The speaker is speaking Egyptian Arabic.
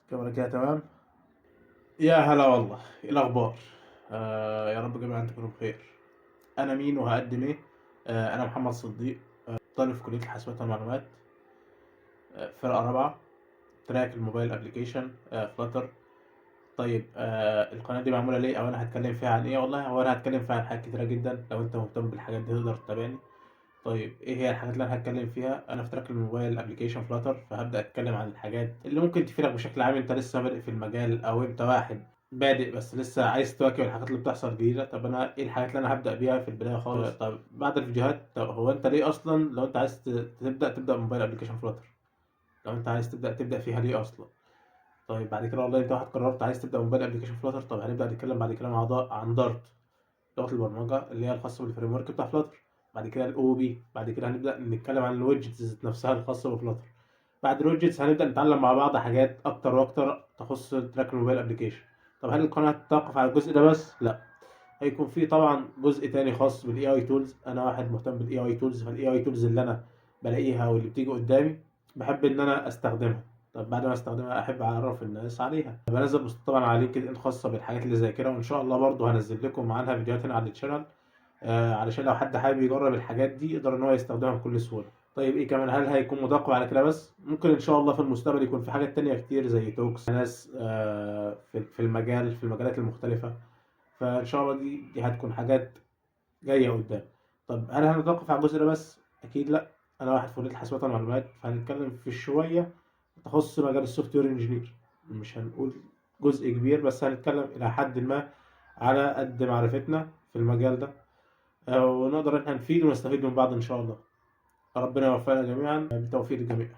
الكاميرا كده تمام. يا هلا والله، ايه الاخبار؟ يا رب جميعا تكونوا بخير. انا مين وهقدم ايه؟ انا محمد صديق، طالب في كليه الحاسبات والمعلومات، فرقه رابعه، track ال mobile application Flutter. طيب، القناة دي معمولة ليه، او انا هتكلم فيها عن ايه؟ والله هو انا هتكلم فيها عن حاجات كتيرة جدا، لو انت مهتم بالحاجات دي تقدر تتابعني. طيب ايه هي الحاجات اللي انا هتكلم فيها؟ انا في track ال mobile application Flutter، فهبدا اتكلم عن الحاجات اللي ممكن تفيدك بشكل عام. انت لسه بادئ في المجال، او انت واحد بادئ بس لسه عايز تواكب الحاجات اللي بتحصل جديدة. طب انا ايه الحاجات اللي انا هبدا بيها في البداية خالص؟ طب بعد الفيديوهات، طب هو انت ليه اصلا لو انت عايز تبدا mobile application Flutter؟ لو انت عايز تبدا فيها ليه اصلا؟ طيب بعد كده والله انت واحد قررت عايز تبدا mobile application Flutter، طب هنبدا نتكلم بعد كده مع عن Dart، لغة البرمجة اللي هي الخاصة بال framework بتاع Flutter. بعد كده ال OOP، بعد كده هنبدا نتكلم عن ال widgets نفسها الخاصة ب Flutter. بعد ال widgets هنبدا نتعلم مع بعض حاجات اكتر واكتر تخص track ال mobile application. طب هل القناة هتتوقف على الجزء ده بس؟ لا، هيكون في طبعا جزء تاني خاص بال AI tools. انا واحد مهتم بال AI tools، فال AI tools اللي انا بلاقيها واللي بتيجي قدامي بحب ان انا استخدمها. طب بعد ما استخدمها احب اعرف الناس عليها. بنزل بوستات طبعا على LinkedIn خاصة بالحاجات اللي زي كده، وان شاء الله برضو هنزل لكم عنها فيديوهات هنا على ال channel، علشان لو حد حابب يجرب الحاجات دي يقدر ان هو يستخدمها بكل سهولة. طيب ايه كمان؟ هل هيكون متوقف على كده بس؟ ممكن ان شاء الله في المستقبل يكون في حاجات تانية كتير زي talks ناس، في المجالات المختلفة. فان شاء الله دي هتكون حاجات جاية قدام. طب هل هنتوقف على الجزء ده بس؟ اكيد لا، انا واحد في كليه الحاسبات والمعلومات، فهنتكلم في شوية تخص مجال ال software engineer. مش هنقول جزء كبير، بس هنتكلم الى حد ما على قد معرفتنا في المجال ده، ونقدر ان احنا نفيد ونستفيد من بعض ان شاء الله. ربنا يوفقنا جميعا، بالتوفيق للجميع.